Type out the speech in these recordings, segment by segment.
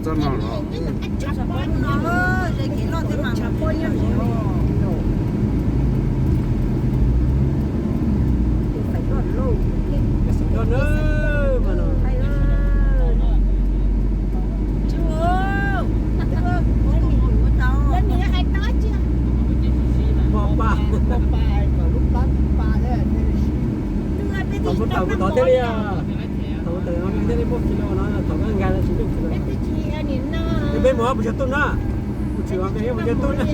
Txoj no los. Muaj paj. Thaum kuv tawm kuv tod thiaj li, thaum kuv tawm no thiaj li muaj kis lus no, thaum koj nkag los tsis muaj kis lus. Peb mus puas yog tuj na? Kuv tsis ua me mus yog tuj na.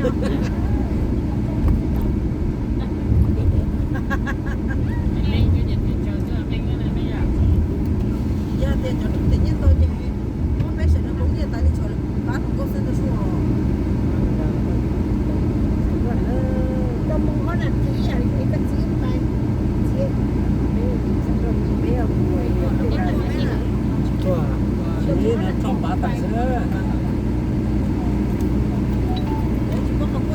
Yog tias cov roob tias nyiaj ntau ces muab peb sawv daws poob nyiaj tas li txhua pab tus nkauj xwb ntau suab. Tsis tuaj, tsis ib no tso pav tas xwb. Ces koj twb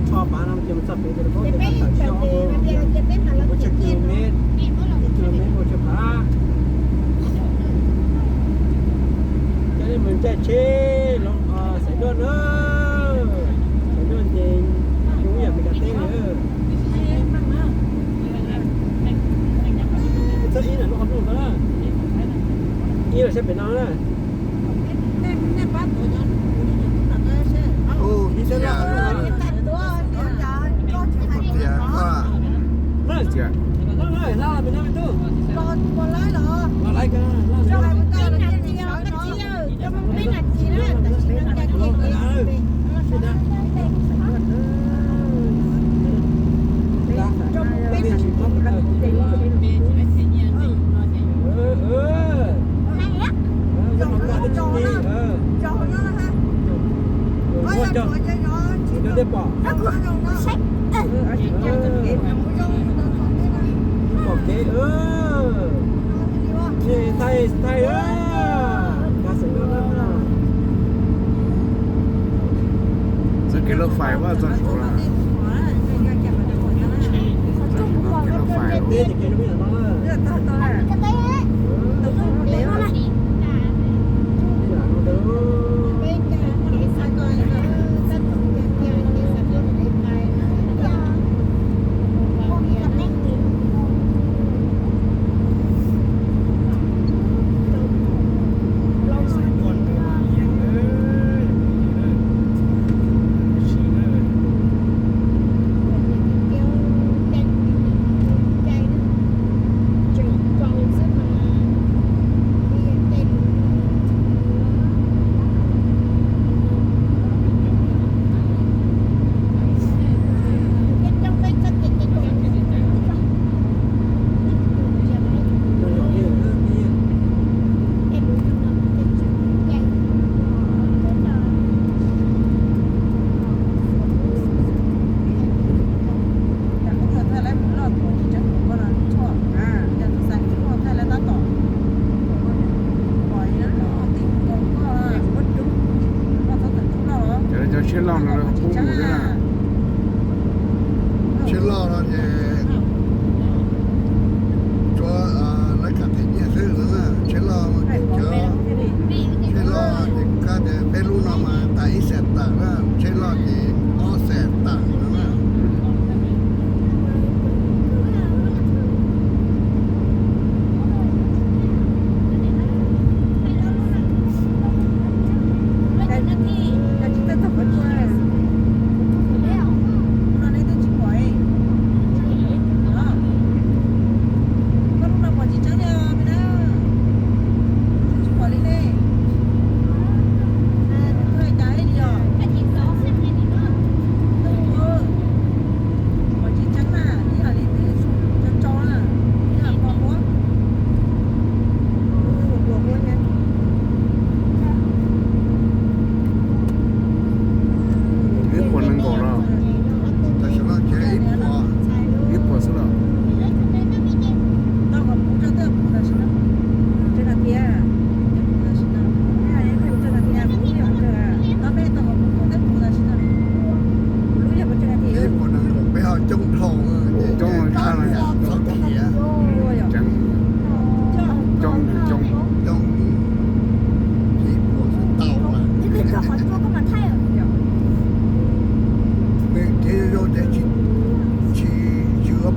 rho pav no ces mus txog pem ces lawv paub tias koj tawm xyoo, ua tsawg kilomev, ib kilomev ua tsawg phav. Coj nej mus caij tsheb los Xaiv Duaj na. Xaiv Duaj ces zoo ib yam Meskas teb li. Txog ib na lub qhov rooj ntawd, ib los saib pem no na. Ub, tias, tias, Pom kev, thaij, thaij. Txoj kev lub fais, txoj kev lub fais. Cov tsheb loj no lawv ho pub mus thiab na. Tsheb loj no ces tsuav lawv kam them nyiaj xwb no na. Tsheb loj ces cov, tsheb loj ces kab tias peb lub no mas tas ib xees tawm na, tsheb loj ces ob xees tawm no na.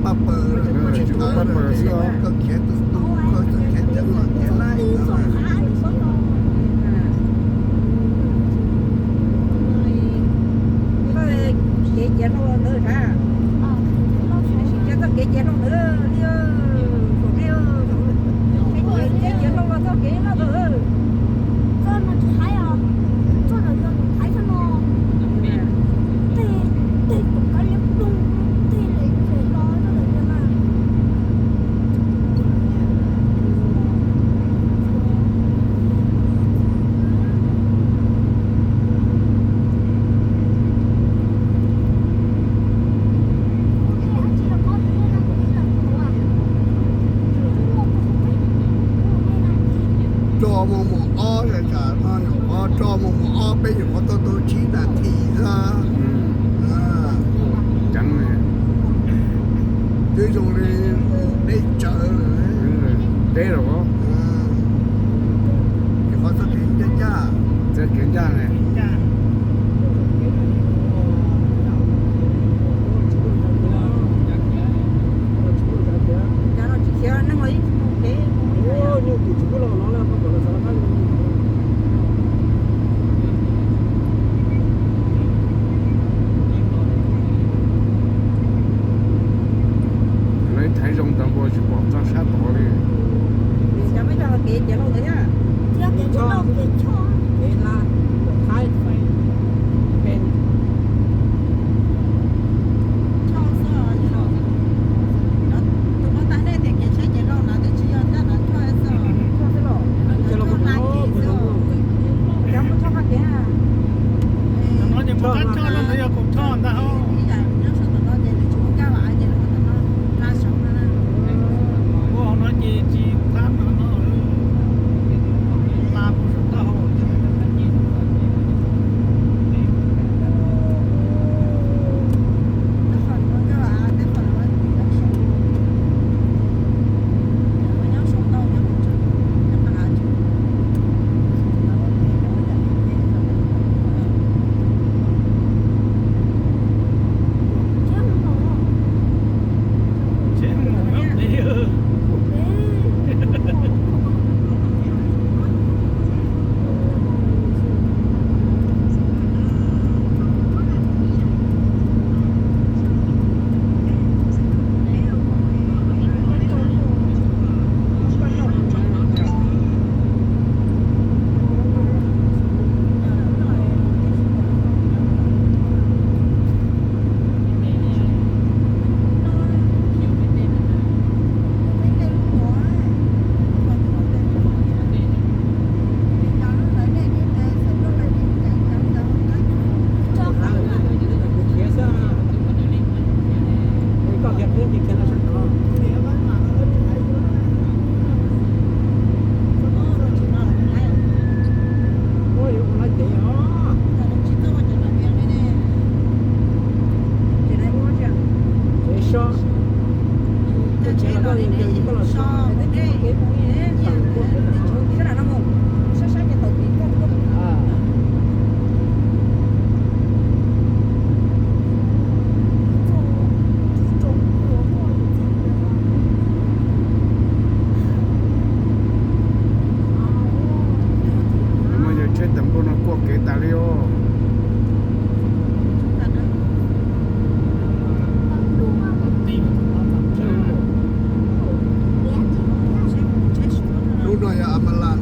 Pab pawg, tsis pab pawg xwb os. Koj khiav tus tub, koj txawm khiav ceev los ceev lawm. Kev cia hlau ntawd sav, tsis cia txoj kev cia hlau ntawd li, saum nej, kev cia hlau los txoj kev no ntawd. Txoj no tsis haib os, txoj no yog tus haib txoj no. Tej, tej tus kab liab ploog, tej li tsev no txoj no yog mas. Roj mus mus ob, tsam no nyuam qhuav roj mus mus ob peb nyuam qhuav tau tau tsib nas this xwb. Ceev, twb zoo li deb tsawv lawm. Deb lawm. Nyuam qhuav txoj kev ncaj ncaj, txoj kev ncaj ne. Lawv thaiv zoo tau npua tsis pom txog sab tod li. Tus no ces mus qab choj no ntawd yog kaum choj ntag. Ua hauv no ces tsis qab no no, la puag saum taub hau. Muaj yawg tsheb tas npua no kuaj kev tas li os. Lub no yog Amalan.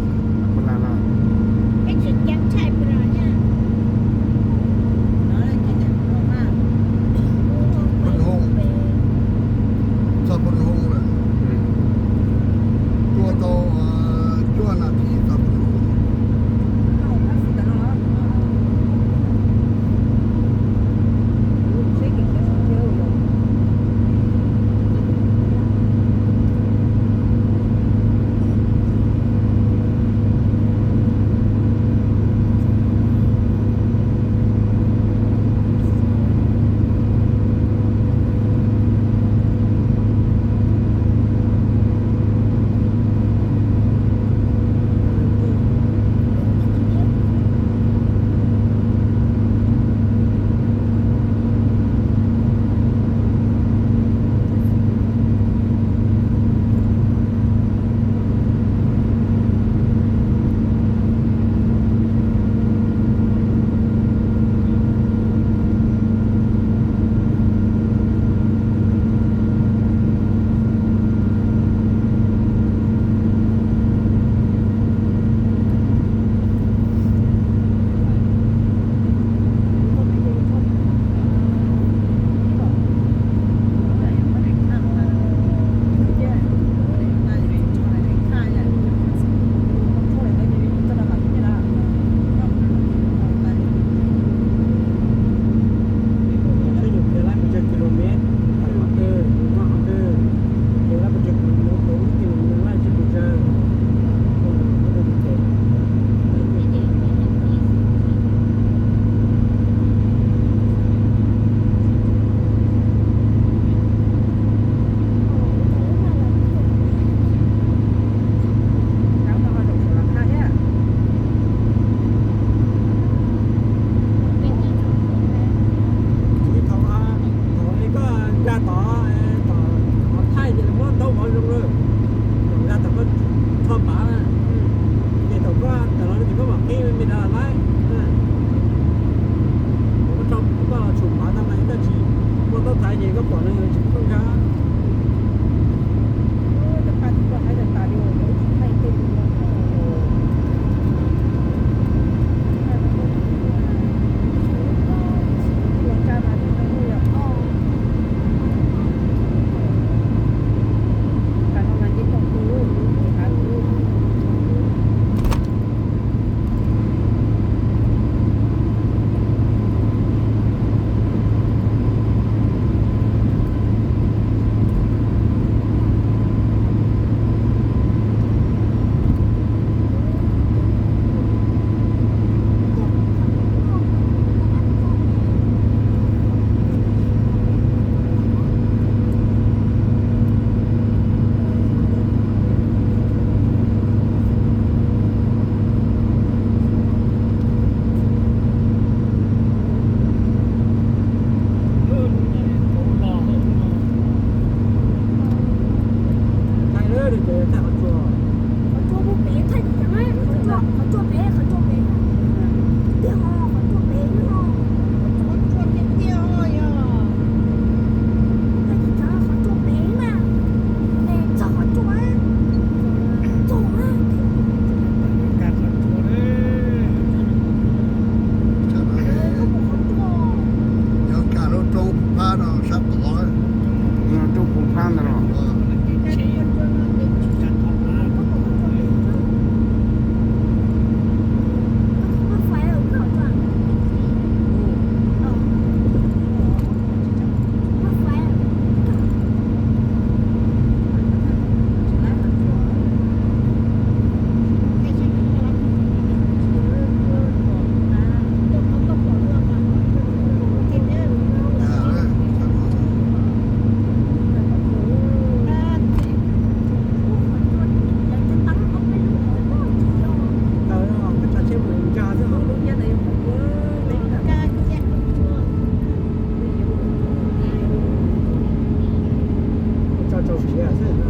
Rau siav xwb na.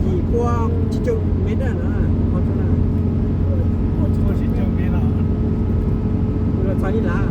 Yim pua tsib caug mev na, qhov tsev na. Pua tsib caug mev no. Kuv los txog ib lav.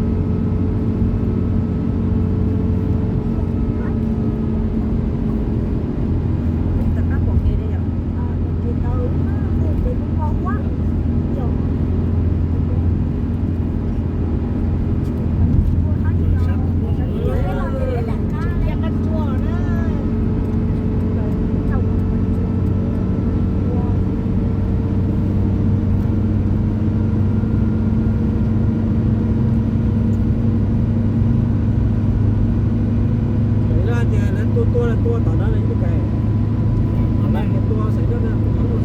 Lawv tias lawv tua tua lawv tua tom no lawv ib tug kais, lawv tias tua xaiv dab na tua